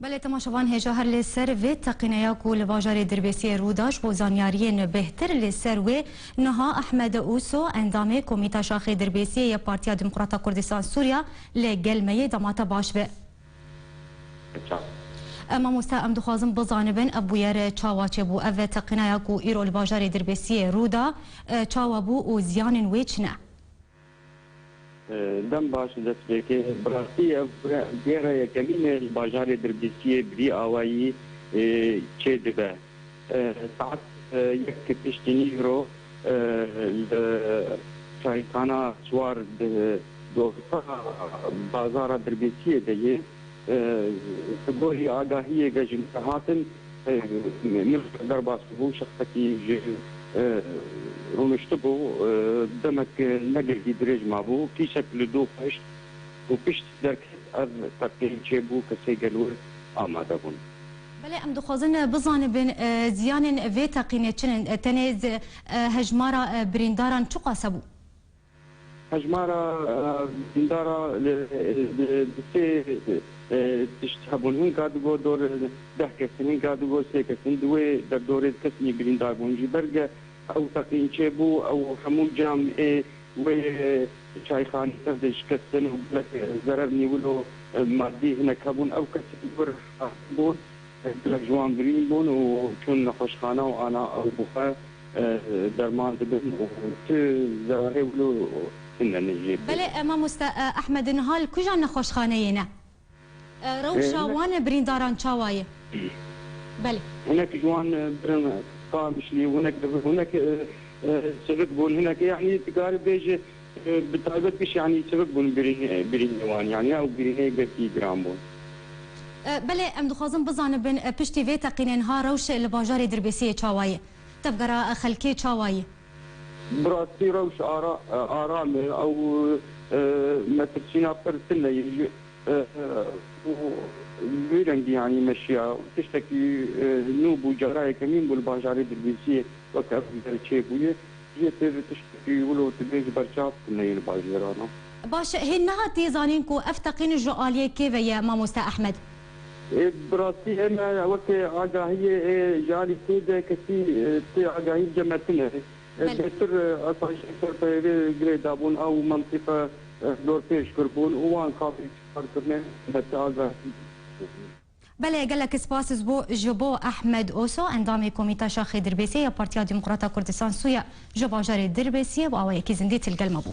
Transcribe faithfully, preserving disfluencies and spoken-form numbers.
Belê temaşevan, hêja her li ser vê teqîneya ku li bajarê Dirbêsiyê rû da. Ji bo zanyariyên bêhtir li ser wê, niha Ehmed Ûso, endamê Komîta Şaxê Dirbêsiyê ya Partiya Demokrata Kurdistan Sûriya, li gel me yê. Dema te baş be. Çawa? E, mamoste, em dixwazin bizanibin, ev bûyer çawa çêbû? Ev teqîneya ku îro li bajarê Dirbêsiyê rû da, e, çawa bû û ziyanên wê çi ne? E, dem baş, dest pê ke. Bi rastî ev bûyera yekemîn e li bajarê Dirbêsiyê bi vî awayî, e, çêdibe. E, saet, e, yek piştî nîvro, e, li çayxana Siwar di, di orta bazara Dirbêsiyê de ye. E, ji gorî agahiyê ke ji min re hatin, e, min derbas bû, şexsekî ji, e, rûniştibû, e, demek ne gelekî dirêj mabû, kîşek li dû xweşt û pişt derket ev teqîn çêbû, kesê gel wir amade bûn. Belê, em dixwazin bizanibin, e, ziyanên vê teqînê çi ne? E, tenê zi-, e, hejmara, e, birîndaran çiqas hebû? Hejmara, e, birîndara li, li, li sê, e, tişt hebûn. Hinka digo dor deh kesin, hinka digo sê kesin. Di wê derdorê kesî birîndar bûn. Ji ber ge ew teqîn çêbû, ew hemû cam ê wê çayxanî ser de şikestin û gelek zerer nî wilo, e, madî hinek hebûn. Ew kesî wir bûn. Gelek ji wan birîn bûn û çûn nexweşxane û ana ew bi xwe, e, derman dibin û ti zerarê wilo tune ne jê. Belê, e, mamoste, e, Ehmed, niha li kuja nexweşxaneyê ne? E, rewşa, e, hinek wan birîndaran çawa ye? Belê. Hinek ji wan, e, birin qamişlî, hinek, hinek, e, e, sivik bûn, hinek, yanî, dikare bêje, e, bi taybet giş, yanî, sivik bûn birîn-, birînê wan, yanî, ew birînê gelkî giran bûn. E, belê, em dixwazin bizanibin, e, piştî vê teqînê niha rewş li bajarê Dirbêsiyê çawa ye? Tevgera, e, xelkê çawa ye? Bi rastî rewş ara-, e, aram e. Ew, e, metirsîna pir tune ye. E, e, û vî rengî, yanî, meşiya. Tiştekî, e, nû bû, cara yekemîn bû li bajarê Dirbêsiyê weke ev bûyer çêbûye. Jê tê tiştekî wilo tu bêjî berçav tune ye li bajêran. Baş, hê nehatiye zanîn ku ev teqîn ji aliyê kê ve ye, mamoste Ehmed? Ê, bi rastî ême weke agahiyê, ê, ji alî kê de kesî, e, tê agahî cem me tune. E, belê. Bêtir, e, asayişê ser peyvê girê dabûn, ew mentîqe, e, dorpêç kirbûn û wan qadrî çar kirine, me ti agahî. Belê, gelek spas ji bo, ji bo Ehmed Oso, endamê Komîta Şaxê Dirbêsê ya Partiya Demokrata Kurdistan Sûriya ji bajarê Dirbêsiyê, bi awayekî zindî til gel me bû.